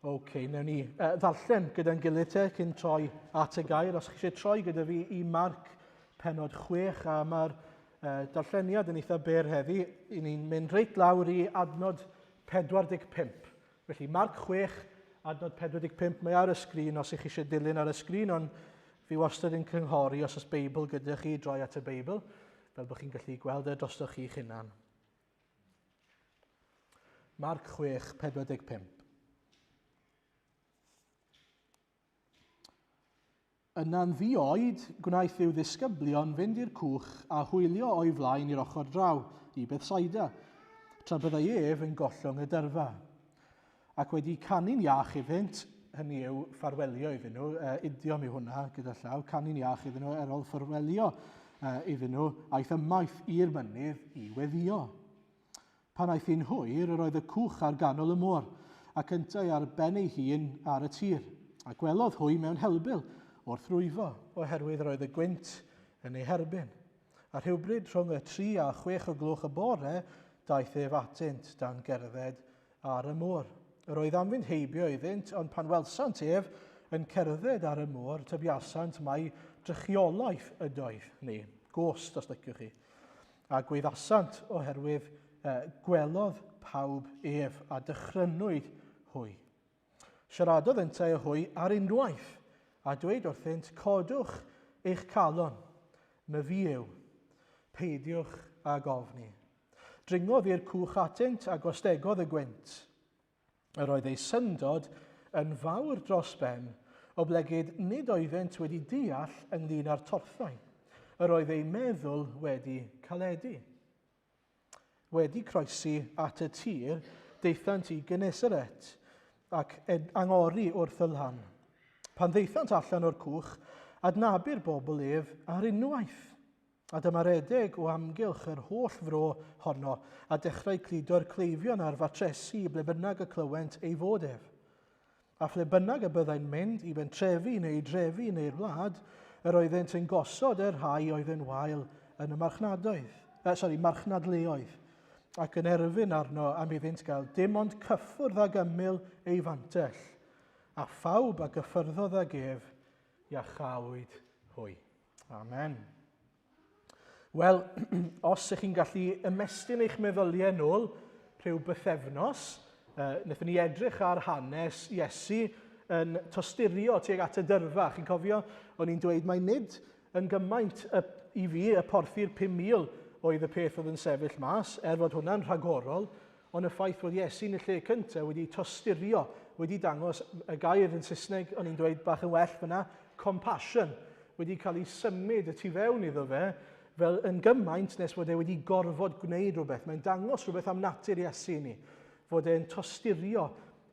OK, newn ni uh, ddarllen gyda'n gilydd te cyn troi at y gair. Os chi eisiau troi gyda fi i Marc penod 6, a mae'r uh, darlleniad yn eitha byr heddi, i ni'n mynd reit lawr i adnod 45. Felly Marc 6, adnod 45, mae ar y sgrin os ych chi eisiau dilyn ar y sgrin, ond fi wastad yn cynghori os oes Beibl gyda chi, droi at y Beibl, fel bod chi'n gallu gweld e drostoch chi'ch hunan. Marc 6, 45. Yna'n ddi-oed, gwnaeth i'w ddisgyblion fynd i'r cwch a hwylio o'i flaen i'r ochr draw, i Bethsaida, tra byddai ef yn gollwng y dyrfa. Ac wedi canu'n iach iddynt, hynny yw ffarwelio iddyn nhw, uh, idiom yw hwnna gyda llaw, canu'n iach iddyn nhw er ôl ffarwelio uh, iddyn nhw, aeth ymaith i'r mynydd i weddio. Pan aeth hi'n hwyr, yr oedd y cwch ar ganol y môr, ac yntau ar ben ei hun ar y tir. A gwelodd hwy mewn helbul wrth rwyfo, oherwydd yr oedd y gwynt yn ei herbyn. A rhywbryd rhwng y tri a chwech o gloch y bore, daeth ef atynt dan gerdded ar y môr. Yr oedd am fynd heibio iddynt, ond pan welsant ef yn cerdded ar y môr, tybiasant mai drychiolaeth ydoedd, neu gost os liciwch chi. A gwaeddasant oherwydd gwelodd pawb ef, a dychrynwyd hwy. Siaradodd yntau â hwy ar unwaith, a dweud wrthynt, Codwch eich calon, myfi yw, peidiwch ag ofni. Dringodd i'r cwch atynt a gostegodd y gwynt. Yr oedd eu syndod yn fawr dros ben, oblegid nid oeddent wedi deall ynglŷn â'r torthau. Yr oedd eu meddwl wedi caledu. Wedi croesi at y tir, daethant i Genesaret ac angori wrth y lan. Pan ddaethant allan o'r cwch, adnabu'r bobl ef ar unwaith. A dyma redeg o amgylch yr holl fro honno, a dechrau cludo'r cleifion ar fatresi i ble bynnag y clywent ei fod ef. A phle bynnag y byddai'n mynd, i bentrefi neu i drefi neu'r wlad, yr oeddent yn gosod y rhai oedd yn wael yn y marchnadoedd, eh, sorry, marchnadleoedd, ac yn erfyn arno am iddynt gael dim ond cyffwrdd ag ymyl ei fantell, a phawb a gyffyrddodd ag ef, iachawyd hwy. Amen. Wel, os ych chi'n gallu ymestyn eich meddyliau nôl rhyw bythefnos, uh, wnaethon ni edrych ar hanes Iesu yn tosturio tuag at y dyrfa. Chi'n cofio, o'n i'n dweud mai nid yn gymaint y, i fi y porthi'r 5,000 oedd y peth oedd yn sefyll mas, er fod hwnna'n rhagorol, Ond y ffaith fod Iesu yn y lle cyntaf wedi tosturio, wedi dangos y gair yn Saesneg, o'n i'n dweud bach yn well fyna, compassion, wedi cael ei symud y tu fewn iddo fe, fel yn gymaint nes fod e wedi gorfod gwneud rhywbeth. Mae'n dangos rhywbeth am natur Iesu i ni, fod e'n tosturio,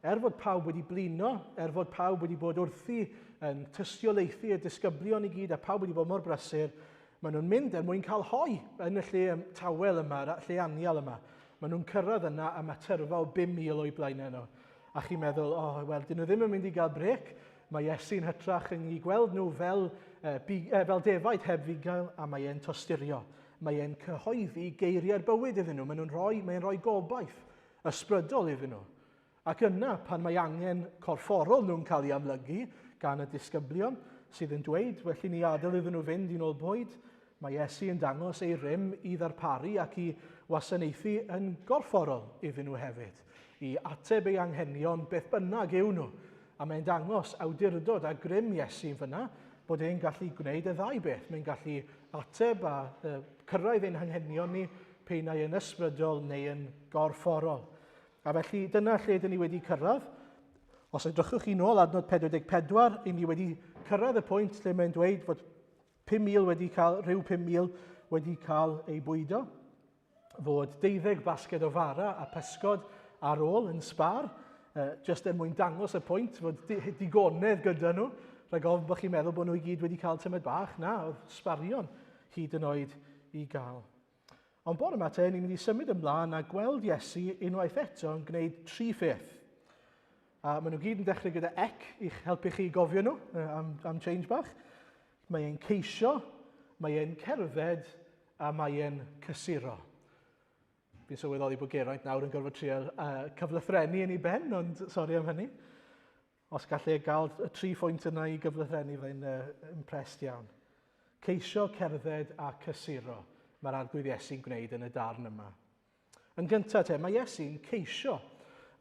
er fod pawb wedi blino, er fod pawb wedi bod wrthi yn tystiolaethu y disgyblion i gyd, a pawb wedi bod mor brysur, maen nhw'n mynd er mwyn cael hoi yn y lle tawel yma, y lle anial yma. Maen nhw'n cyrraedd yna a mae tyrfa o 5,000 o'u blaenau nhw. A chi'n meddwl, o, oh, wel, dyn nhw ddim yn mynd i gael brec. Mae Iesu'n hytrach yn ei gweld nhw fel, eh, bu, eh, fel defaid heb fugail a mae e'n tosturio. Mae e'n cyhoeddi geiriau'r bywyd iddyn nhw. Maen nhw'n rhoi, mae'n rhoi gobaith ysbrydol iddyn nhw. Ac yna, pan mae angen corfforol nhw'n cael ei amlygu gan y disgyblion, sydd yn dweud, well i ni adael iddyn nhw fynd i nôl bwyd, mae Iesu yn dangos ei rym i ddarparu ac i wasanaethu yn gorfforol iddyn nhw hefyd, i ateb ei anghenion beth bynnag yw nhw. A mae'n dangos awdurdod a grym Iesu yn fyna, bod e'n gallu gwneud y ddau beth. Mae'n gallu ateb a uh, cyrraedd ein hanghenion ni, pe nai yn ysbrydol neu yn gorfforol. A felly dyna lle dyn ni wedi cyrraedd. Os edrychwch chi nôl adnod 44, i ni wedi cyrraedd y pwynt lle mae'n dweud fod 5,000 wedi cael, rhyw 5,000 wedi cael ei bwydo, fod 12 basged o fara a pysgod ar ôl yn sbar, uh, just er mwyn dangos y pwynt fod digonedd gyda nhw, rhag ofn bod chi'n meddwl bod nhw i gyd wedi cael tymed bach, na, oedd sbarion hyd yn oed i gael. Ond bore yma te, ni'n mynd i symud ymlaen a gweld Iesu unwaith eto yn gwneud tri pheth. A maen nhw gyd yn dechrau gyda ec i'ch helpu chi i gofio nhw am, am change bach. Mae e'n ceisio, mae e'n cerdded a mae e'n cysuro. Fi'n sylweddoli bod Geraint nawr yn gorfod trio uh, cyflythrennu yn ei ben, ond sori am hynny. Os gallai e gael y tri phwynt yna i gyflythrennu, fyddai'n impressed iawn. Ceisio cerdded a cysuro, mae'r Arglwydd Iesu'n gwneud yn y darn yma. Yn gyntaf te, mae Iesu'n ceisio.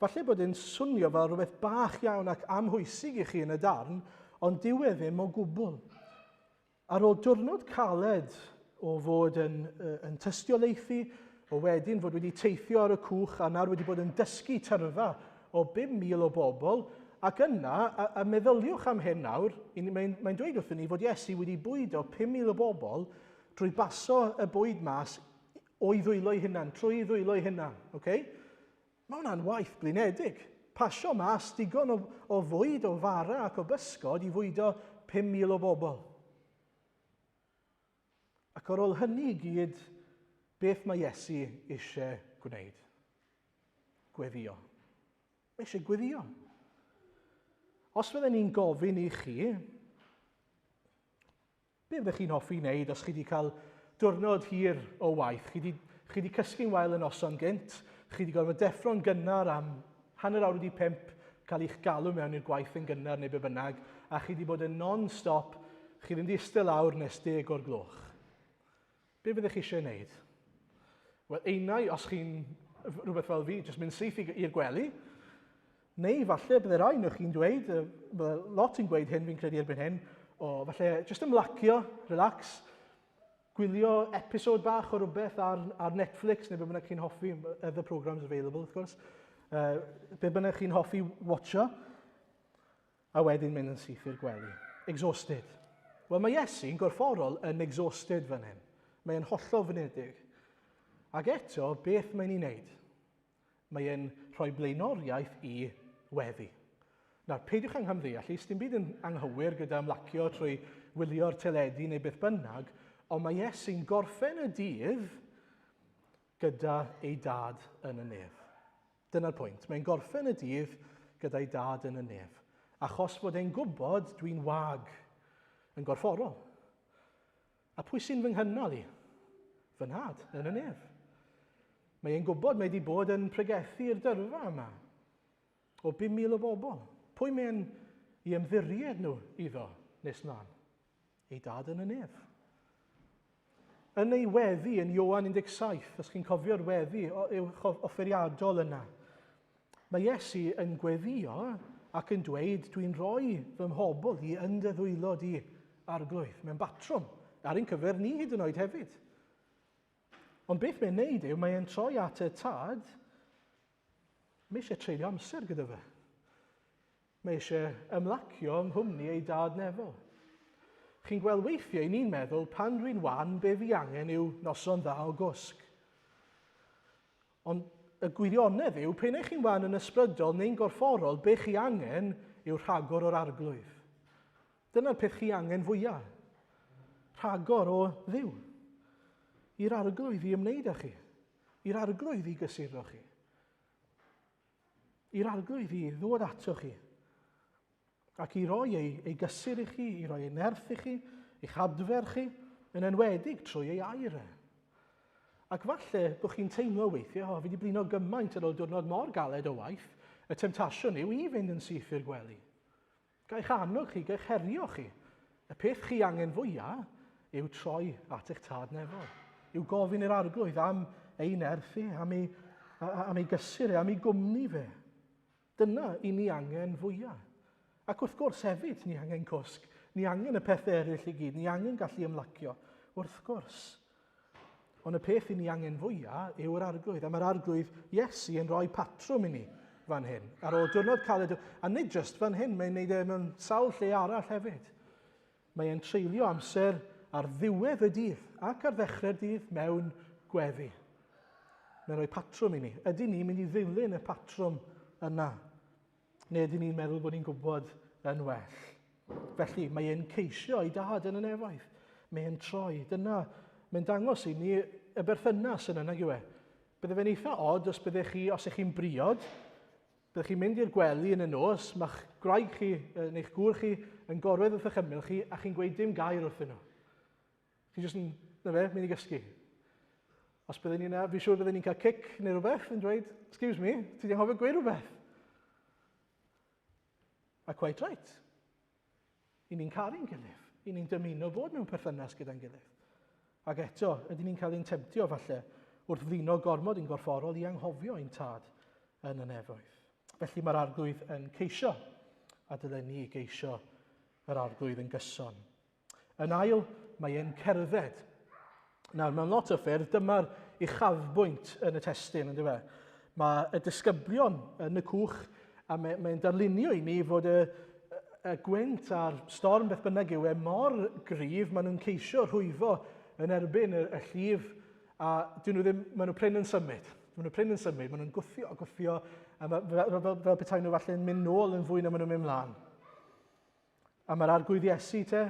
Falle bod e'n swnio fel rhywbeth bach iawn ac amhwysig i chi yn y darn, ond dyw e ddim o gwbl. Ar ôl diwrnod caled o fod yn, yn tystiolaethu, o wedyn fod wedi teithio ar y cwch a nawr wedi bod yn dysgu tyrfa o 5,000 o bobl, ac yna, a, a meddyliwch am hyn nawr, mae'n mae dweud wrthyn ni fod Iesu wedi bwydo 5,000 o bobl drwy baso y bwyd mas o'i ddwylo'i hunan, trwy ei ddwylo'i hunan. Okay? Mae hwnna'n waith blinedig. Pasio mas digon o, o fwyd, o fara ac o bysgod i fwydo 5,000 o bobl. Ac ar ôl hynny i gyd, beth mae Iesu eisiau gwneud? Gweddio. Mae eisiau gweddio. Os fydden ni'n gofyn i chi, Be fyddech chi'n hoffi wneud os chi wedi cael diwrnod hir o waith? Chi wedi, chi wedi cysgu'n wael y noson gynt, chi wedi gorfod deffro'n gynnar am 5:30, cael eich galw mewn i'r gwaith yn gynnar neu be bynnag, a chi wedi bod yn non-stop, chi ddim wedi eistedd lawr nes 10 o'r gloch. Be fyddech chi eisiau wneud? Wel, einau, os chi'n rhywbeth fel fi, jyst mynd syth i'r gwely, neu falle bydde rai nhw chi'n dweud, bydde lot yn gweud hyn fi'n credu erbyn hyn, o falle jyst ymlacio, relax, gwylio episod bach o rhywbeth ar, ar Netflix neu be bynnag chi'n hoffi, other programs available wrth gwrs, be bynnag chi'n hoffi watcho, a wedyn mynd yn syth i'r gwely. Exhausted. Wel, mae Iesu'n gorfforol yn exhausted fan hyn. Mae'n hollol fynedig. Ac eto, beth mae'n ei wneud? Mae e'n rhoi blaenoriaeth i weddi. Nawr, peidiwch anghamddeall i, sdim byd yn anghywir gyda ymlacio trwy wylio'r teledu neu beth bynnag, ond mae Iesu'n gorffen y dydd gyda ei dad yn y nef. Dyna'r pwynt. Mae'n gorffen y dydd gyda'i dad yn y nef. Achos fod e'n gwybod dwi'n wag yn gorfforol. A pwy sy'n fy nghynnal i? Fy nhad yn y nef. Mae e'n gwybod mae wedi bod yn pregethu i'r dyrfa yma o 5,000 o bobl. Pwy mae'n i ymddiried nhw iddo nes mlaen? Ei dad yn y nef. Yn ei weddi yn Ioan 17, os chi'n cofio'r weddi offeriadol yna, mae Iesu yn gweddio ac yn dweud, dwi'n rhoi fy mhobl i yn dy ddwylo di, arglwydd. Mae'n batrwm, ar ein cyfer ni hyd yn oed hefyd. Ond beth mae'n neud yw, mae'n troi at y tad, mae eisiau treulio amser gyda fe. Mae eisiau ymlacio yng nghwmni ei dad nefol. Chi'n gweld weithiau ni'n meddwl pan dwi'n wan be fi angen yw noson dda o gwsg. Ond y gwirionedd yw, pe neu chi'n wan yn ysbrydol neu'n gorfforol, be chi angen yw rhagor o'r arglwydd. Dyna'r peth chi angen fwyaf. Rhagor o Dduw. I'r arglwydd i ymwneud â chi. I'r arglwydd i gysuro chi. I'r arglwydd i ddod ato chi. Ac i roi ei, ei gysur i chi, i roi ei nerth i chi, i'ch adfer chi, yn enwedig trwy ei air e. Ac falle bod chi'n teimlo weithiau, o, fi wedi blino gymaint ar ôl diwrnod mor galed o waith, y temtasiwn yw i fynd yn syth i'r gwely. Gai'ch annog chi, gai'ch herio chi. Y peth chi angen fwyaf yw troi at eich tad nefol. Yw gofyn i'r arglwydd am ei nerth e, am ei, am ei gysur e, am ei gwmni fe. Dyna i ni angen fwyaf. Ac wrth gwrs hefyd, ni angen cwsg, ni angen y pethau eraill i gyd, ni angen gallu ymlacio, wrth gwrs. Ond y peth i ni angen fwyaf yw'r arglwydd, a mae'r arglwydd Iesu yn rhoi patrwm i ni fan hyn. Ar ôl diwrnod caled, a nid jyst fan hyn, mae'n neud e mewn sawl lle arall hefyd. Mae e'n treulio amser ar ddiwedd y dydd ac ar ddechrau'r dydd mewn gweddi. Mae'n rhoi patrwm i ni. Ydy ni'n mynd i ddilyn y patrwm yna? Neu ydyn ni'n meddwl bod ni'n gwybod yn well? Felly, mae e'n ceisio ei dad yn y nefoedd. Mae e'n troi. Dyna, mae'n dangos i ni y berthynas yna, nag yw e? Bydde fe'n eitha od os byddech chi, os ych chi'n briod, byddech chi'n mynd i'r gwely yn y nos, mae'ch gwraig chi neu'ch gŵr chi yn gorwedd wrth eich ymyl chi a chi'n gweud dim gair wrthyn nhw. Chi jyst yn, na fe, mynd i gysgu. Os bydden ni yna, fi'n siŵr bydden ni'n cael cic neu rhywbeth yn dweud, excuse me, ti di anghofio gweud rhywbeth. A quite right. I ni'n caru'n gilydd. I ni'n dymuno bod mewn perthynas gyda'n gilydd. Ac eto, ydyn ni'n cael ein temtio falle wrth flino gormod yn gorfforol i anghofio ein tad yn y nefoedd. Felly mae'r arglwydd yn ceisio, a dylen ni geisio yr arglwydd yn gyson. Yn ail, mae e'n cerdded. Nawr, mewn lot o ffyrdd, dyma'r uchafbwynt yn y testun, yn dweud. Mae y disgyblion yn y cwch, a mae'n mae darlunio i ni fod y, y gwynt a'r storm beth bynnag yw e mor gryf, maen nhw'n ceisio rhwyfo yn erbyn y, y llif, a dyn nhw ddim, maen nhw prin yn symud. Maen nhw prin yn symud, maen nhw'n gwthio a gwthio, a ma, fel, fel, fel petai nhw falle'n mynd nôl yn fwy na maen nhw'n mynd mlaen. A mae'r arglwydd Iesu te,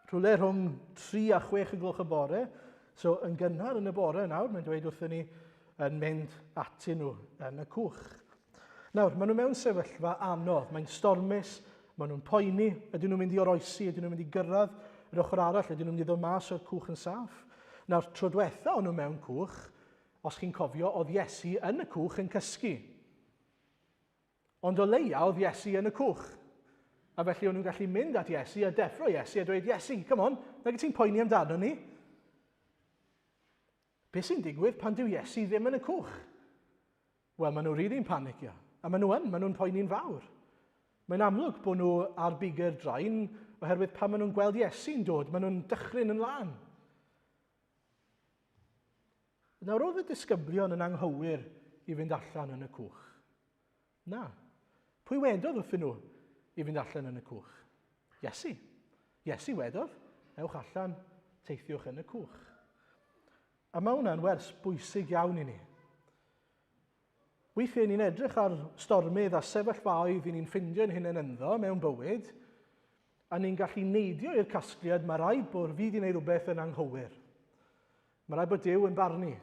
rhywle rhwng 3 a 6 y gloch y bore, so yn gynnar yn y bore nawr, mae'n dweud wrthyn ni, yn mynd atyn nhw yn y cwch. Nawr, maen nhw mewn sefyllfa anodd, mae'n stormus, maen nhw'n poeni, ydyn nhw'n mynd i oroesi, ydyn nhw'n mynd i gyrraedd yr ochr arall, ydyn nhw'n mynd i ddod mas o'r cwch yn saff. Nawr, tro diwetha o'n nhw mewn cwch, os chi'n cofio, oedd Iesu yn y cwch yn cysgu. Ond o leia oedd Iesu yn y cwch. A felly o'n nhw'n gallu mynd at Iesu a deffro Iesu a dweud, Iesu, come on, nag ti'n poeni amdano ni? Be sy'n digwydd pan dyw Iesu ddim yn y cwch? Wel, maen nhw'n rili'n panicio. A maen nhw yn, maen nhw'n poeni'n fawr. Mae'n amlwg bod nhw ar bigau'r drain oherwydd pan maen nhw'n gweld Iesu'n dod, maen nhw'n dychryn yn lân. Nawr, oedd y disgyblion yn anghywir i fynd allan yn y cwch? Na. Pwy wedodd wrthyn nhw i fynd allan yn y cwch? Iesu. Iesu wedodd, ewch allan, teithiwch yn y cwch. A mae hwnna'n wers bwysig iawn i ni. Weithiau ni'n edrych ar stormydd a sefyllfaoedd i ni'n ffindio'n hunain ynddo mewn bywyd, a ni'n gallu neidio i'r casgliad mae rhaid bod fi wedi gwneud rhywbeth yn anghywir. Mae rhaid bod Duw yn barnu.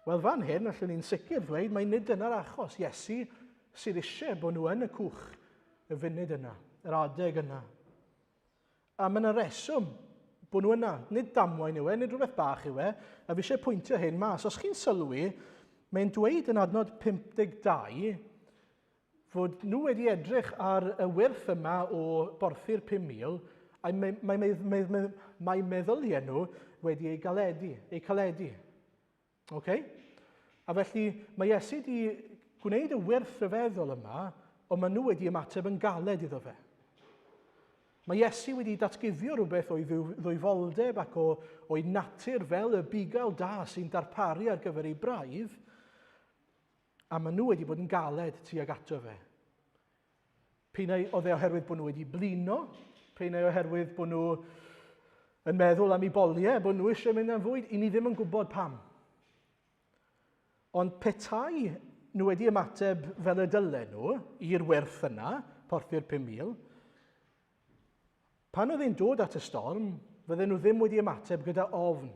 Wel, fan hyn, allwn ni'n sicr ddweud mai nid dyna'r achos. Iesu sydd eisiau bod nhw yn y cwch y funud yna, yr adeg yna. A mae yna reswm bod nhw yna. Nid damwain yw e, nid rhywbeth bach yw e. A fi eisiau pwyntio hyn mas. Os chi'n sylwi, mae'n dweud yn adnod 52 fod nhw wedi edrych ar y wyrth yma o borthu'r 5,000, a mae, mae, mae, mae, mae, mae meddyliau nhw wedi ei galedu, ei caledu. Okay? A felly mae Iesu wedi gwneud y wyrth rhyfeddol yma, ond maen nhw wedi ymateb yn galed iddo fe. Mae Iesu wedi datguddio rhywbeth o'i ddwyfoldeb ac o, o'i natur fel y bugail da sy'n darparu ar gyfer ei braidd, a maen nhw wedi bod yn galed tuag ato fe. P'un ai oedd e oherwydd bod nhw wedi blino, p'un ai oherwydd bod nhw yn meddwl am eu boliau, bod nhw eisiau mynd am fwyd, i ni ddim yn gwybod pam. Ond petai nhw wedi ymateb fel y dylen nhw i'r wyrth yna, porthu'r 5,000, Pan oedd e'n dod at y storm, fydden nhw ddim wedi ymateb gyda ofn,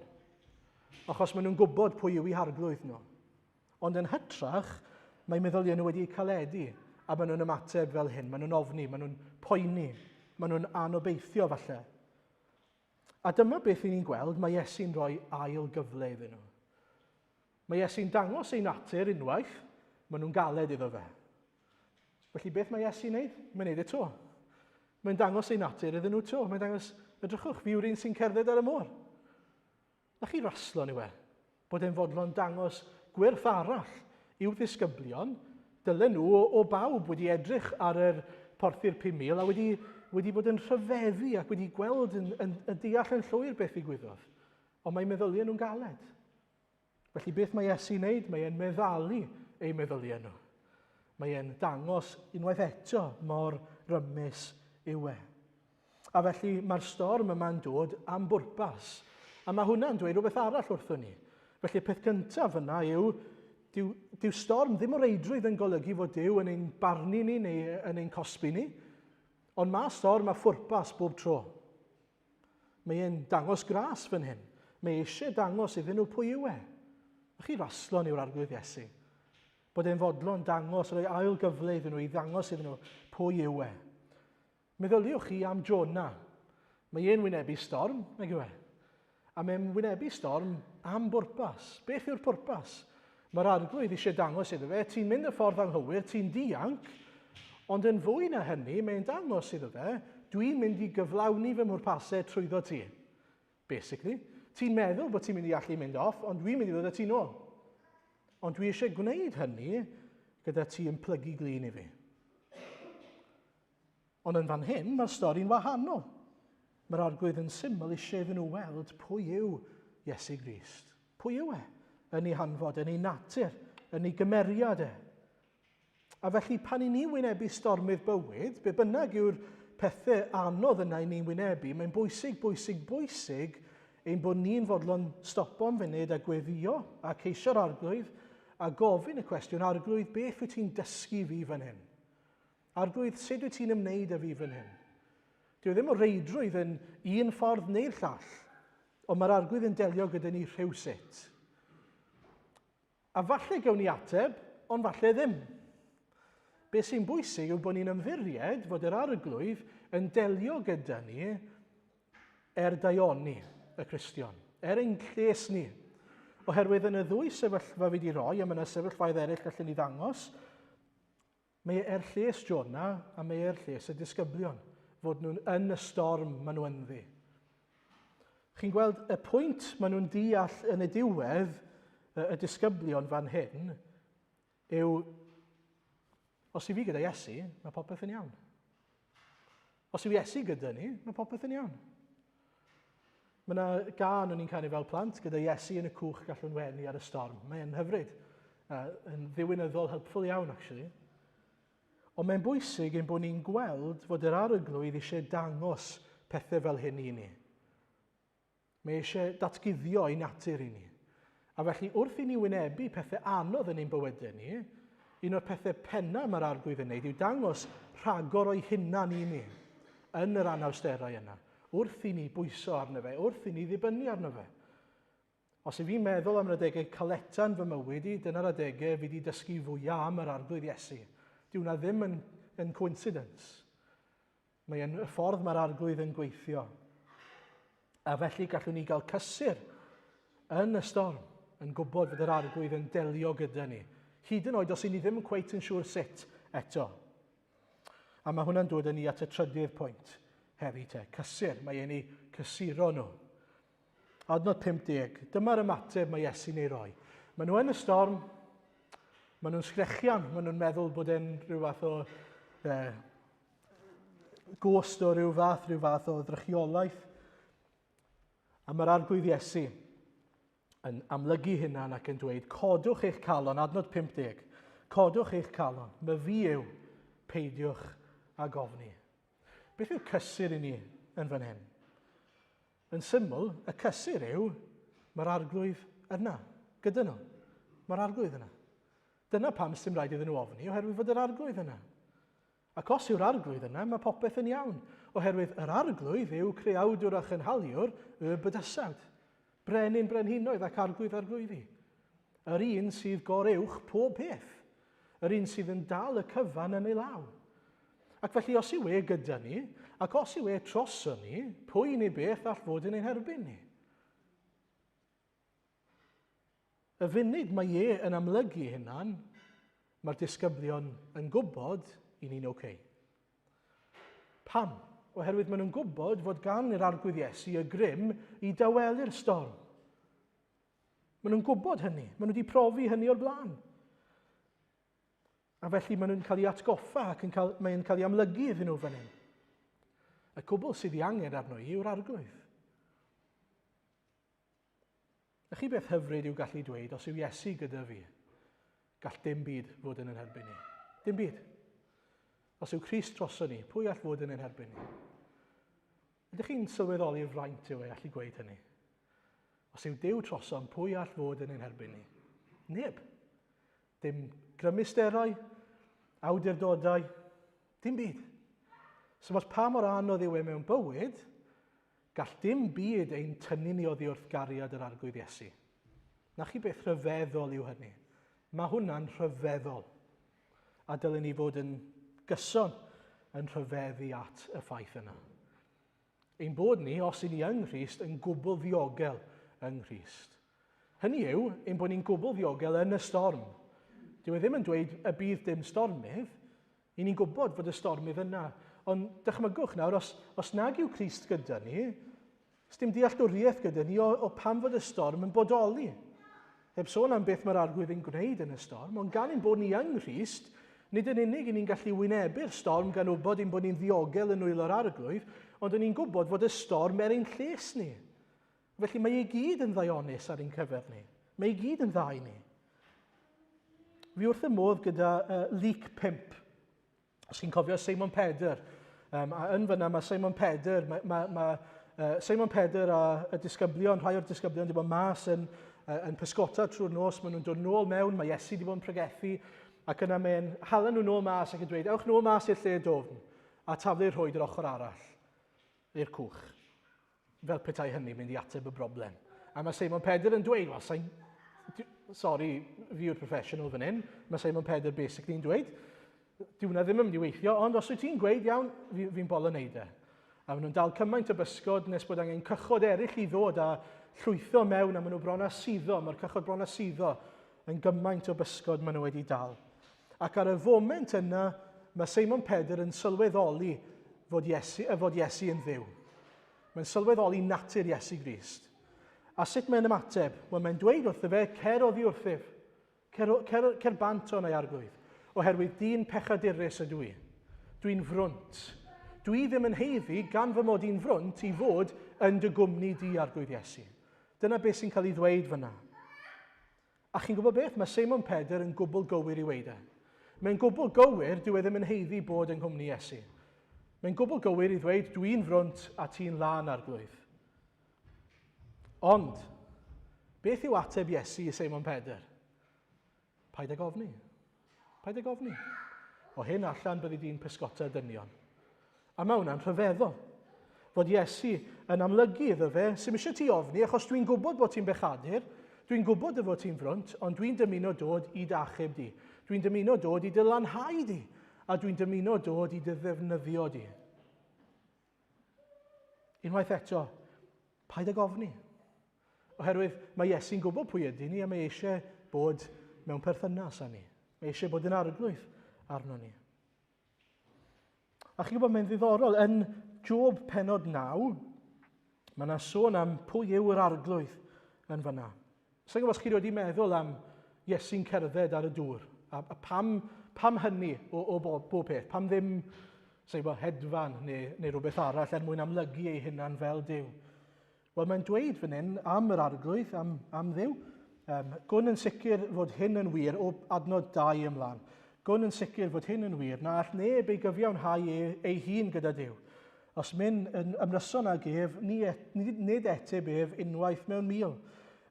achos maen nhw'n gwybod pwy yw eu harglwydd nhw. Ond yn hytrach, mae meddyliau nhw wedi eu caledu, a maen nhw'n ymateb fel hyn. Maen nhw'n ofni, maen nhw'n poeni, maen nhw'n anobeithio falle. A dyma beth i ni'n gweld, mae Iesu'n rhoi ail gyfle iddyn nhw. Mae Iesu'n dangos ei natur unwaith, maen nhw'n galed iddo fe. Felly beth mae Iesu'n neud? Mae'n neud e to. Mae'n dangos ei natur iddyn nhw to. Mae'n dangos, edrychwch, fi yw'r un sy'n cerdded ar y môr. Na chi raslon yw e, bod e'n fodlon dangos gwyrth arall i'w ddisgyblion, dylen nhw o, o bawb wedi edrych ar yr porthu'r 5,000 a wedi, wedi bod yn rhyfeddu ac wedi gweld yn, yn, yn deall yn llwyr beth ddigwyddodd. Ond mae meddyliau nhw'n galed. Felly beth mae Iesu'n wneud? Mae e'n meddalu eu meddyliau nhw. Mae e'n dangos unwaith eto mor rymus yw e. A felly mae'r storm yma'n dod am bwrpas. A mae hwnna'n dweud rhywbeth arall wrthyn ni. Felly y peth gyntaf yna yw, dyw, dyw storm ddim o reidrwydd yn golygu fod Duw yn ein barnu ni neu yn ein cosbi ni, ond mae storm a phwrpas bob tro. Mae e'n dangos gras fan hyn. Mae e eisiau dangos iddyn nhw pwy yw e. A chi raslon yw'r arglwydd Iesu. Bod e'n fodlon dangos, rhoi ail gyfle iddyn nhw i ddangos iddyn nhw pwy yw e. Meddyliwch chi am Jonah. Mae e'n wynebu storm, nag yw e? A mae'n wynebu storm am bwrpas. Beth yw'r pwrpas? Mae'r arglwydd eisiau dangos iddo fe, ti'n mynd y ffordd anghywir, ti'n dianc, Ond yn fwy na hynny, mae'n dangos iddo fe, dwi'n mynd i gyflawni fy mhwrpasau trwyddo ti. Basically, ti'n meddwl bod ti'n mynd i allu mynd off, ond dwi'n mynd i ddod â ti nôl. Ond dwi eisiau gwneud hynny gyda ti yn plygu glin i fi. Ond yn fan hyn, mae'r stori'n wahanol. Mae'r arglwydd yn syml eisiau iddyn nhw weld pwy yw Iesu Grist. Pwy yw e? Yn ei hanfod, yn ei natur, yn ei gymeriad e. A felly pan i ni wynebu stormydd bywyd, be bynnag yw'r pethau anodd yna i ni'n wynebu, mae'n bwysig, bwysig, bwysig ein bod ni'n fodlon stopo am funud a gweddio a ceisio'r arglwydd a gofyn y cwestiwn, arglwydd, beth wyt ti'n dysgu fi fan hyn? Arglwydd, sut wyt ti'n ymwneud â fi fan hyn? Dyw e ddim o reidrwydd yn un ffordd neu'r llall, ond mae'r arglwydd yn delio gyda ni rhywsut. A falle gawn ni ateb, ond falle ddim. Be sy'n bwysig yw bod ni'n ymddiried fod yr arglwydd yn delio gyda ni er daioni y Cristion, er ein lles ni. Oherwydd yn y ddwy sefyllfa fi wedi rhoi, a mae yna sefyllfaoedd eraill gallen ni ddangos, Mae e er lles Jona a mae e er lles y disgyblion, fod nhw'n yn y storm maen nhw ynddi. Chi'n gweld y pwynt maen nhw'n deall yn y diwedd, y disgyblion fan hyn, yw os i fi gyda Iesu, mae popeth yn iawn. Os yw Iesu gyda ni, mae popeth yn iawn. Mae yna gân o'n i'n canu fel plant, gyda Iesu yn y cwch gallwn wenu ar y storm. Mae'n hyfryd. Yn ddiwinyddol helpful iawn, actually. Ond mae'n bwysig ein bod ni'n gweld fod yr arglwydd eisiau dangos pethau fel hyn i ni. Mae eisiau datguddio ei natur i ni. A felly wrth i ni wynebu pethau anodd yn ein bywydau ni, un o'r pethau penna mae'r arglwydd yn wneud yw dangos rhagor o'i hunan i ni yn yr anawsterau yna, wrth i ni bwyso arno fe, wrth i ni ddibynnu arno fe. Os i fi'n meddwl am yr adegau caleta yn fy mywyd i, dyna'r adegau fi wedi dysgu fwyaf am yr arglwydd Iesu. Dyw hwnna ddim yn, yn coincidence. Mae e'n y ffordd mae'r arglwydd yn gweithio. A felly gallwn ni gael cysur yn y storm, yn gwybod fod yr arglwydd yn delio gyda ni. Hyd yn oed os i ni ddim yn cweit yn siŵr sut eto. A mae hwnna'n dod â ni at y trydydd pwynt heddi te. Cysur, mae e'n ei cysuro nhw. Adnod 50. Dyma'r ymateb mae Iesu'n ei roi. Maen nhw yn y storm, maen nhw'n sgrechian, maen nhw'n meddwl bod e'n rhyw fath o eh, gost o ryw fath, rhyw fath o ddrychiolaeth. A mae'r arglwydd Iesu yn amlygu hunan ac yn dweud, codwch eich calon, adnod 50, codwch eich calon, my fi yw, peidiwch ag ofni. Beth yw'r cysur i ni yn fan hyn? Yn syml, y cysur yw, mae'r arglwydd yna, gyda nhw. Mae'r arglwydd yna. Dyna pam sy'n rhaid iddyn nhw ofni, oherwydd fod yr arglwydd yna. Ac os yw'r arglwydd yna, mae popeth yn iawn, oherwydd yr arglwydd yw creawdwr a chynhaliwr y bydysawd, brenin brenhinoedd ac arglwydd arglwyddi. Yr un sydd goruwch pob peth, yr un sydd yn dal y cyfan yn ei law. Ac felly os yw e gyda ni, ac os yw e troson ni, pwy neu beth all fod yn ein herbyn ni? Y funud mae e yn amlygu hunan, mae'r disgyblion yn gwybod i ni'n oce. Okay. Pam? Oherwydd maen nhw'n gwybod fod gan yr Arglwydd Iesu y grym i dawelu'r storm. Maen nhw'n gwybod hynny. Maen nhw wedi profi hynny o'r blaen. A felly maen nhw'n cael ei atgoffa ac yn cael, mae'n cael ei amlygu iddyn nhw fan hyn. Y cwbl sydd ei angen arno i yw'r arglwydd. A chi beth hyfryd yw gallu dweud, os yw Iesu gyda fi, gall dim byd fod yn yn herbyn ni. Dim byd. Os yw Crist droso ni, pwy all fod yn ein herbyn ni? Ydych chi'n sylweddoli'r fraint yw e allu gweud hynny? Os yw Duw trosom, pwy all fod yn ein herbyn ni? Neb. Dim grymusterau, awdurdodau, dim byd. So os pa mor anodd yw e mewn bywyd, Gall dim byd ein tynnu ni oddi wrth gariad yr Arglwydd Iesu. Na chi beth rhyfeddol yw hynny. Mae hwnna'n rhyfeddol. A dylen ni fod yn gyson yn rhyfeddu at y ffaith yna. Ein bod ni, os i ni yng Nghrist, yn gwbl ddiogel yng Nghrist. Hynny yw, ein bod ni'n gwbl ddiogel yn y storm. Dyw e ddim yn dweud y bydd dim stormydd. I ni'n gwybod fod y stormydd yna, ond dychmygwch nawr, os, os nag yw Crist gyda ni, dim dealltwriaeth gyda ni o, o pam fod y storm yn bodoli. Heb sôn am beth mae'r arglwydd yn gwneud yn y storm, ond gan ein bod ni yng Nghrist, nid yn unig i ni'n gallu wynebu'r storm gan wybod ein bod ni'n ddiogel yn nwylo'r arglwydd, ond yn ni'n gwybod fod y storm er ein lles ni. Felly mae ei gyd yn ddaionus ar ein cyfer ni. Mae ei gyd yn dda i ni. Fi wrth y modd gyda Luc 5. Os chi'n cofio Simon Pedr, um, a yn fyna mae Simon Pedr, mae, mae, mae Simon Pedr a y disgyblion, rhai o'r disgyblion wedi bod mas yn, yn pysgota trwy'r nos, maen nhw'n dod nôl mewn, mae Iesu wedi bod yn pregethu, ac yna mae'n hala nhw nôl mas ac yn dweud, ewch nôl mas i'r lle dofn, a taflu'r rhwyd yr ochr arall i'r cwch. Fel petai hynny'n mynd i ateb y broblem. A mae Simon Pedr yn dweud, wel, sain, sorry, fi yw'r professional fan hyn, mae Simon Pedr basically yn dweud, Dyw hwnna ddim yn mynd i weithio, ond os wyt ti'n gweud, iawn, fi'n fi bolon neud e. A maen nhw'n dal cymaint o bysgod nes bod angen cychod eraill i ddod a llwytho mewn a maen nhw bron a suddo, mae'r cychod bron a suddo yn gymaint o bysgod maen nhw wedi dal. Ac ar y foment yna, mae Simon Pedr yn sylweddoli fod Iesu, fod Iesu yn ddiw. Mae'n sylweddoli natur Iesu Grist. A sut mae'n ymateb? Wel, mae'n dweud wrtho fe, cer oddi wrthyf. Cer, cer, cer bant o'n ei arglwydd, oherwydd dyn pechadurus ydw i. Dwi'n frwnt. Dwi ddim yn heiddi gan fy mod i'n frwnt i fod yn dy gwmni di, arglwydd Iesu. Dyna beth sy'n cael ei ddweud fyna. A chi'n gwybod beth? Mae Simon Pedr yn gwbl gywir i weud e. Mae'n gwbl gywir, dyw e ddim yn heiddi bod yng nghwmni Iesu. Mae'n gwbl gywir i ddweud, dwi'n frwnt a ti'n lân, arglwydd. Ond, beth yw ateb Iesu i Seimon Pedr? Paid ag ofni. Paid ag ofni. O hyn allan byddi di'n pysgota dynion. A mae hwnna'n rhyfeddol. Fod Iesu yn amlygu iddo fe, sy'n eisiau ti ofni, achos dwi'n gwybod bod ti'n bechadur, dwi'n gwybod dy fod ti'n frwnt, ond dwi'n dymuno dod i dy achub di. Dwi'n dymuno dod i dy lanhau di, a dwi'n dymuno dod i dy ddefnyddio di. Unwaith eto, paid ag ofni. Oherwydd mae Iesu'n gwybod pwy ydy ni a mae eisiau bod mewn perthynas â ni. Mae eisiau bod yn arglwydd arno ni. A chi'n gwybod, mae'n ddiddorol, yn Job penod 9, mae yna sôn am pwy yw yr arglwydd yn fyna. Sa'n gwybod os chi wedi meddwl am Iesu'n cerdded ar y dŵr, a, a pam, pam hynny o, o bob, bob peth? Pam ddim, sa'n gwybod, hedfan neu, neu rhywbeth arall er mwyn amlygu ei hunan fel Duw? Wel, mae'n dweud fan hyn am yr arglwydd, am, am Dduw. Um, gwn yn sicr fod hyn yn wir o adnod 2 ymlaen. Gwn yn sicr fod hyn yn wir, na all neb ei gyfiawnhau ei, ei hun gyda Duw. Os myn yn ymryson ag ef, ni et, nid eteb ef unwaith mewn mil.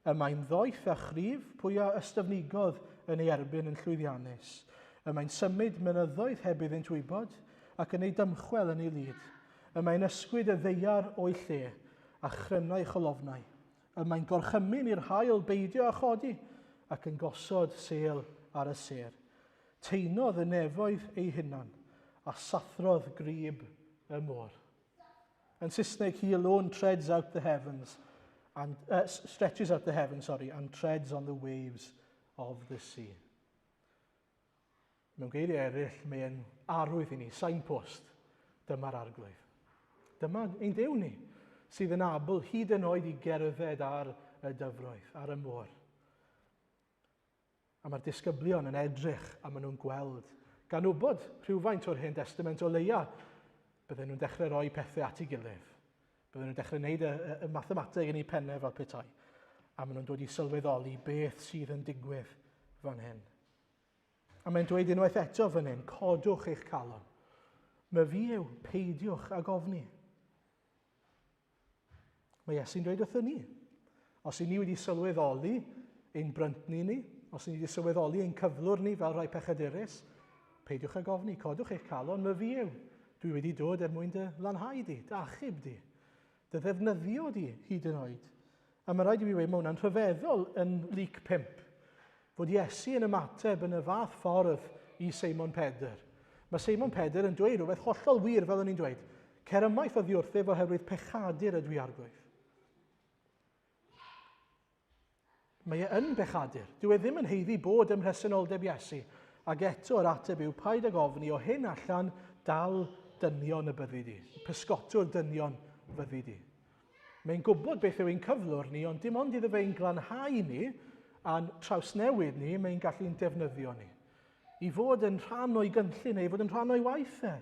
Y mae'n ddoeth a chryf, pwy a ystyfnigodd yn ei erbyn yn llwyddiannus. Y mae'n symud mynyddoedd heb iddynt wybod, ac yn ei dymchwel yn ei lid. Y mae'n ysgwyd y ddeiar o'i lle, a chrynau cholofnau. Y mae'n gorchymyn i'r haul beidio â chodi, ac yn gosod sêl ar y sêr. Taenodd y nefoedd ei hunan, a sathrodd grib y môr. Yn Saesneg, he alone treads out the heavens, and, uh, stretches out the heavens, sorry, and treads on the waves of the sea. Mewn geiriau eraill, mae'n arwydd i ni, signpost, dyma'r arglwydd. Dyma ein Duw ni, sydd yn abl hyd yn oed i gerdded ar y dyfroedd, ar y môr. A mae'r disgyblion yn edrych a maen nhw'n gweld, gan wybod rhywfaint o'r Hen Destament o leia, bydden nhw'n dechrau rhoi pethau at ei gilydd. Bydden nhw'n dechrau gwneud y, y, y mathemateg yn eu pennau fel petai. A maen nhw'n dod i sylweddoli beth sydd yn digwydd fan hyn. A mae'n dweud unwaith eto fan hyn, codwch eich calon. Mae fi yw, peidiwch ag ofni. Mae Iesu'n dweud wrthyn ni, os i ni wedi sylweddoli ein bryntni ni, os i ni wedi sylweddoli ein cyflwr ni fel rhai pechadurus, peidiwch ag ofni, codwch eich calon, mae fi yw. Dwi wedi dod er mwyn dy lanhau di, dy achub di, dy ddefnyddio di hyd yn oed. A mae rhaid i fi weud, mae hwnna'n rhyfeddol yn Luc 5, fod Iesu yn ymateb yn y fath ffordd i Seimon Pedr. Mae Seimon Pedr yn dweud rhywbeth hollol wir, fel o'n i'n dweud. Cer ymaith oddi wrthyf oherwydd pechadur ydw i arglwydd. Mae e yn bechadur. Dyw e ddim yn heiddi bod ym mhresenoldeb Iesu. Ac eto yr ateb yw paid ag ofni o hyn allan dal dynion y byddi di. Pysgotwr dynion fyddi di. Mae'n gwybod beth yw ein cyflwr ni, ond dim ond iddo fe'n glanhau ni a'n trawsnewid ni, mae'n gallu'n defnyddio ni. I fod yn rhan o'i gynllun e, i fod yn rhan o'i waith e.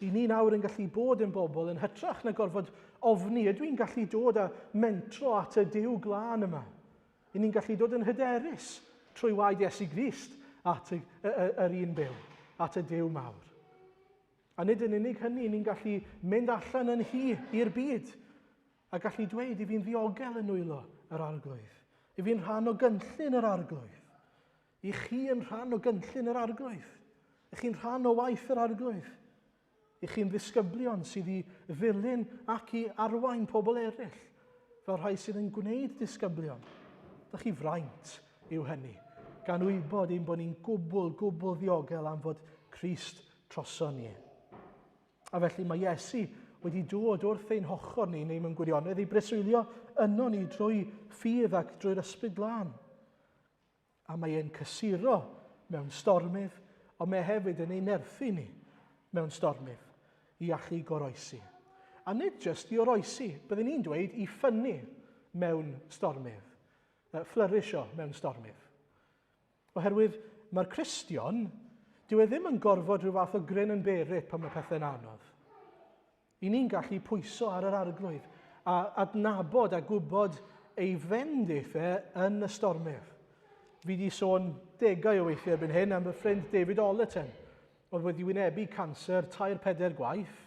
I ni nawr yn gallu bod yn bobl yn hytrach na gorfod ofni, ydw i'n gallu dod a mentro at y Duw glân yma? I ni'n gallu dod yn hyderus trwy waed Iesu Grist at y, y, y, yr un byw, at y Duw mawr. A nid yn unig hynny, ni'n gallu mynd allan yn hi i'r byd a gallu dweud i fi'n ddiogel yn nwylo yr arglwydd. I fi'n rhan o gynllun yr arglwydd. I chi yn rhan o gynllun yr arglwydd. I chi'n rhan o waith yr arglwydd. I chi'n ddisgyblion sydd i ddilyn ac i arwain pobl eraill, fel rhai sydd yn gwneud disgyblion. Dych chi fraint yw hynny, gan wybod ein bod ni'n gwbl, gwbl ddiogel am fod Crist troson ni. A felly mae Iesu wedi dod wrth ein hochr ni, neu mewn gwirionedd, i breswylio yno ni drwy ffydd ac drwy'r ysbryd glân. A mae e'n cysuro mewn stormydd, ond mae e hefyd yn ei nerthu ni mewn stormydd i allu goroesi. A nid jyst i oroesi, byddwn ni'n dweud i ffynnu mewn stormydd, fflyrisio mewn stormydd. Oherwydd mae'r Cristion, dyw e ddim yn gorfod rhyw fath o grin and bear it pan mae pethau'n anodd. I ni'n gallu pwyso ar yr arglwydd a adnabod a gwybod ei fendith e yn y stormydd. Fi wedi sôn degau o weithiau erbyn hyn am fy ffrind David Ollerton, oedd wedi wynebu canser tair pedair gwaith.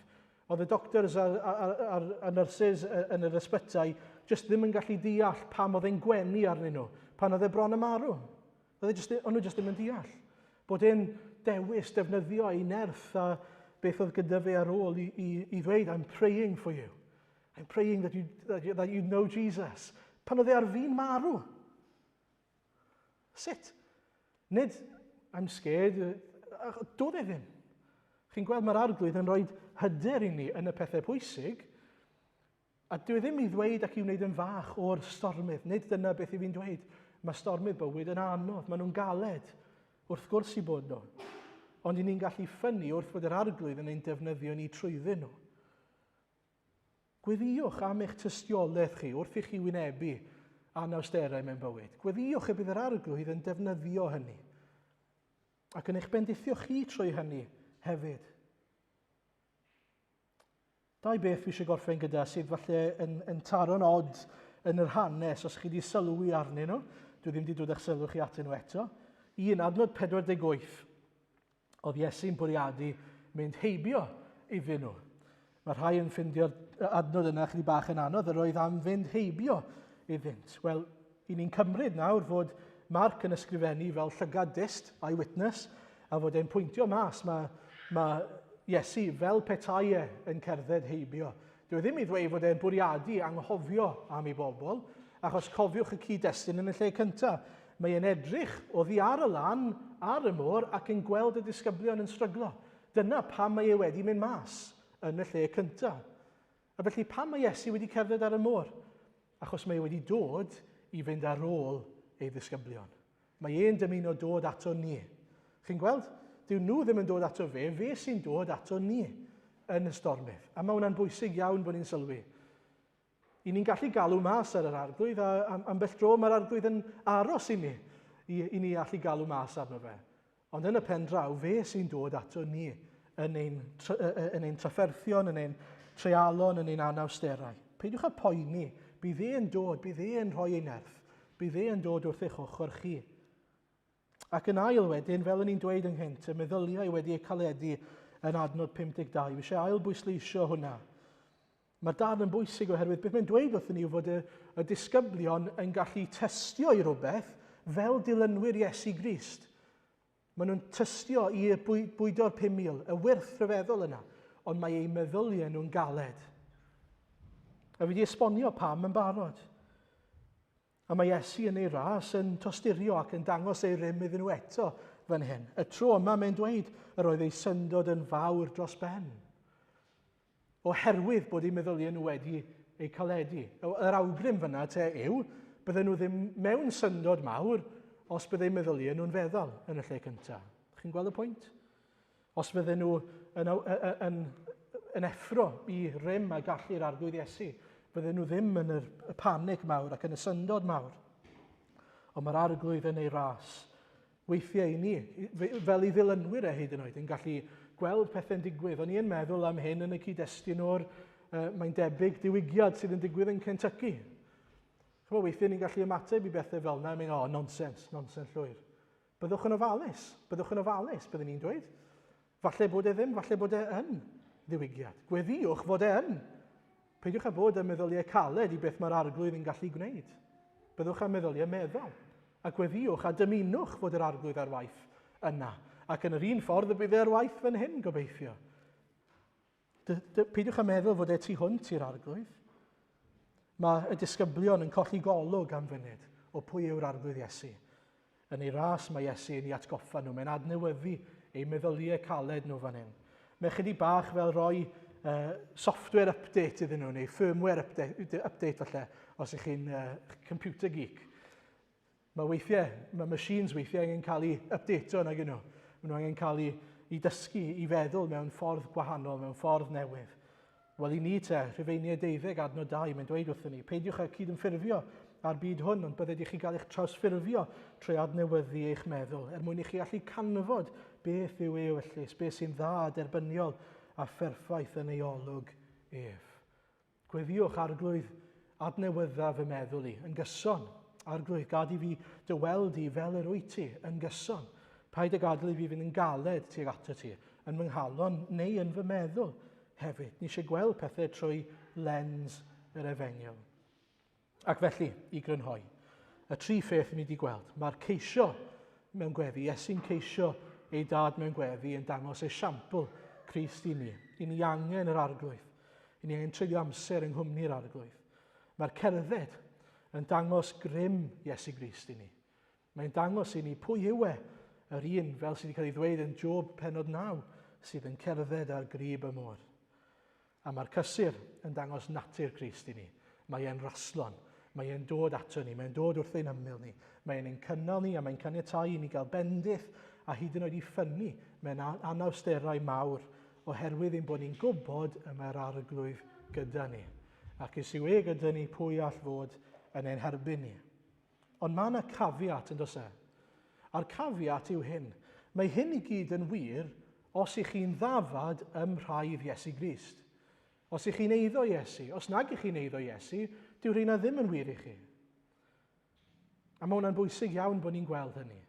Oedd y doctors a'r, ar, ar, ar nyrsys yn yr ysbytai jyst ddim yn gallu deall pam oedd e'n gwenu arnyn nhw, pan oedd e bron y marw. Oedd e jyst, o'n nhw jyst ddim yn deall. Bod e'n dewis defnyddio ei nerth a beth oedd gyda fe ar ôl i, i, i ddweud, I'm praying for you. I'm praying that you, that you, that you know Jesus. Pan oedd e ar fin marw. Sut? Nid, I'm scared, doedd e ddim. Chi'n gweld mae'r arglwydd yn rhoi hyder i ni yn y pethau pwysig, a dwi e ddim i ddweud ac i wneud yn fach o'r stormydd. Nid dyna beth i fi'n dweud. Mae stormydd bywyd yn anodd, maen nhw'n galed, wrth gwrs i bod nhw. Ond i ni'n gallu ffynnu wrth fod yr arglwydd yn ein defnyddio ni trwyddyn nhw. Gweddïwch am eich tystiolaeth chi wrth i chi wynebu anawsterau mewn bywyd. Gweddïwch y bydd yr Arglwydd yn defnyddio hynny ac yn eich bendithio chi trwy hynny hefyd. Dau beth fi eisiau gorffen gyda sydd falle yn, yn taro'n od yn yr hanes os chi wedi sylwi arnyn nhw. Dwi ddim wedi dod â'ch sylw chi atyn nhw eto. Un adnod 48. Oedd Iesu'n bwriadu mynd heibio iddyn nhw. Mae rhai yn ffindio'r adnod yna chydig bach yn anodd, yr oedd am fynd heibio iddynt. Wel, i ni'n cymryd nawr fod Mark yn ysgrifennu fel llygad dyst, eyewitness, a fod e'n pwyntio mas, mae, mae Iesu fel petai e yn cerdded heibio. Dyw e ddim i ddweud fod e'n bwriadu anghofio am ei bobl, achos cofiwch y cyd-destun yn y lle cyntaf. Mae e'n edrych oddi ar y lan, ar y môr, ac yn gweld y disgyblion yn stryglo. Dyna pam mae e wedi mynd mas yn y lle cyntaf. A felly pam mae Iesu wedi cerdded ar y môr? Achos mae e wedi dod i fynd ar ôl ei ddisgyblion. Mae e'n dymuno dod ato ni. Chi'n gweld? Dyw nhw ddim yn dod ato fe, fe sy'n dod ato ni yn y stormydd. A mae hwnna'n bwysig iawn bod ni'n sylwi. I ni'n gallu galw mas ar yr arglwydd, a am, ambell dro mae'r arglwydd yn aros i ni, i, i ni allu galw mas arno fe. Ond yn y pen draw, fe sy'n dod ato ni yn ein, yn ein trafferthion, yn ein treialon, yn ein anawsterau. Peidiwch â poeni, bydd e'n dod, bydd e'n rhoi ei nerth, bydd e'n dod wrth eich ochr chi. Ac yn ail wedyn, fel o'n i'n dweud ynghynt, y meddyliau wedi eu caledu yn adnod 52. Fi eisiau ail bwysleisio hwnna. Mae'r darn yn bwysig oherwydd beth mae'n dweud wrthyn ni yw fod y, y disgyblion yn gallu testio i rhywbeth fel dilynwyr Iesu Grist. Maen nhw'n tystio i bwydo'r 5,000, y wyrth rhyfeddol yna, ond mae eu meddyliau nhw'n galed. A fi wedi esbonio pam yn barod. A mae Iesu yn ei ras yn tosturio ac yn dangos ei rym iddyn nhw eto fan hyn. Y tro yma mae'n dweud yr oedd ei syndod yn fawr dros ben. Oherwydd bod eu meddyliau nhw wedi eu caledu. Yr awgrym fyna te yw, bydden nhw ddim mewn syndod mawr os bydde eu meddyliau nhw'n feddal yn y lle cyntaf. Chi'n gweld y pwynt? Os fydden nhw yn, yn, yn, yn effro i rym a gallu'r Arglwydd Iesu, fydden nhw ddim yn yr, y panic mawr ac yn y syndod mawr. Ond mae'r Arglwydd yn ei ras. Weithiau i ni, fel i ddilynwyr e hyd yn oed, yn gallu gweld pethau'n digwydd. O'n i yn meddwl am hyn yn y cyd-destun o'r, uh, mae'n debyg, diwygiad sydd yn digwydd yn Kentucky. Chymod, weithiau ni'n gallu ymateb i bethau fel yna, mynd, o, oh, nonsens, nonsens llwyr. Byddwch yn ofalus, byddwch yn ofalus, byddwn ni'n dweud. Falle bod e ddim, falle bod e yn ddiwygiad. Gweddïwch fod e yn. Peidiwch â bod â meddyliau caled i beth mae'r arglwydd yn gallu gwneud. Byddwch â meddyliau meddal. A gweddïwch a dymunwch fod yr arglwydd ar waith yna. Ac yn yr un ffordd y bydd e ar waith fan hyn, gobeithio. Peidiwch â meddwl fod e tu hwnt i'r arglwydd. Mae y disgyblion yn colli golwg am funud o pwy yw'r arglwydd Iesu. Yn ei ras mae Iesu yn ei atgoffa nhw, mae'n adnewyddu eu meddyliau caled nhw fan hyn. Mae chydig bach fel rhoi uh, software update iddyn nhw, neu firmware update, update falle, os ych chi'n uh, computer geek. Mae weithiau, mae machines weithiau angen cael eu updateio nag nhw. Maen nhw angen cael eu, eu dysgu i feddwl mewn ffordd gwahanol, mewn ffordd newydd. Wel, i ni te, Rhufeiniau 12 adnod 2, mae'n dweud wrthyn ni, peidiwch â cyd-ymffurfio â'r byd hwn, ond bydded i chi gael eich trawsffurfio trwy adnewyddu eich meddwl, er mwyn i chi allu canfod beth yw ei ewyllys, beth sy'n dda a derbyniol a pherffaith yn ei olwg ef. Gweddïwch, Arglwydd, adnewydda fy meddwl i, yn gyson. Arglwydd, gad i fi dy weld i fel yr wyt ti, yn gyson. Paid â gadael i fi fynd yn galed tuag ato ti, yn fy nghalon neu yn fy meddwl hefyd. Ni eisiau gweld pethau trwy lens yr efengyl. Ac felly, i grynhoi, y tri pheth ni wedi gweld, mae'r ceisio mewn gweddi, Iesu'n ceisio ei dad mewn gweddi yn dangos esiampl Crist i ni. I ni angen yr arglwydd. I ni angen treulio amser yng nghwmni'r arglwydd. Mae'r cerdded yn dangos grym Iesu Grist i ni. Mae'n dangos i ni pwy yw e, yr un, fel sydd wedi cael ei ddweud yn Job penod 9, sydd yn cerdded ar grib y môr. A mae'r cysur yn dangos natur Crist i ni. Mae e'n raslon. Mae e'n dod ato ni. Mae'n dod wrth ein hymyl ni. Mae e'n ein cynnal ni a mae'n caniatáu i ni gael bendith a hyd yn oed i ffynnu mewn anawsterau mawr oherwydd ein bod ni'n gwybod y mae'r arglwydd gyda ni. Ac os yw e gyda ni, pwy all fod yn ein herbyn ni? Ond mae yna caveat yn does e? A'r caveat yw hyn. Mae hyn i gyd yn wir os ych chi'n ddafad ym mhraidd Iesu Grist. Os ych chi'n eiddo Iesu, os nag ych chi'n eiddo Iesu, dyw rheina ddim yn wir i chi. A mae hwnna'n bwysig iawn bod ni'n gweld hynny.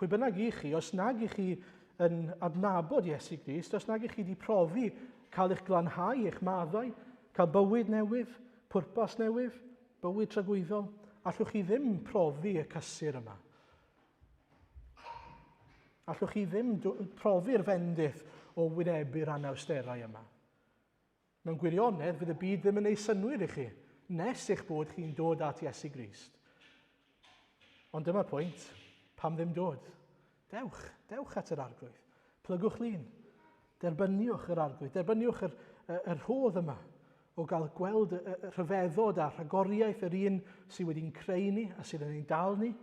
Pwy bynnag i chi, os nag i chi yn adnabod Iesu Grist, os nag i chi wedi profi cael eich glanhau, eich maddau, cael bywyd newydd, pwrpas newydd, bywyd tragwyddol, allwch chi ddim profi y cysur yma. Allwch chi ddim profi'r fendith o wynebu'r anawsterau yma. Mewn gwirionedd, fydd y byd ddim yn ei synnwyr i chi, nes eich bod chi'n dod at Iesu Grist. Ond dyma'r pwynt, pam ddim dod? Dewch, dewch at yr arglwydd. Plygwch lun. Derbyniwch yr arglwydd, derbyniwch yr, yr, yr rhodd yma o gael gweld y, y rhyfeddod a rhagoriaeth yr un sydd wedi'n creu ni a sydd yn ein dal ni,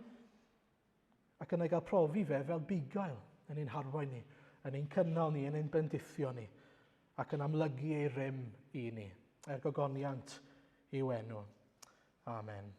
ac yna gael profi fe fel bugail yn ein harwain ni, yn ein cynnal ni, yn ein bendithio ni, ac yn amlygu ei rym i ni, er gogoniant i'w enw. Amen.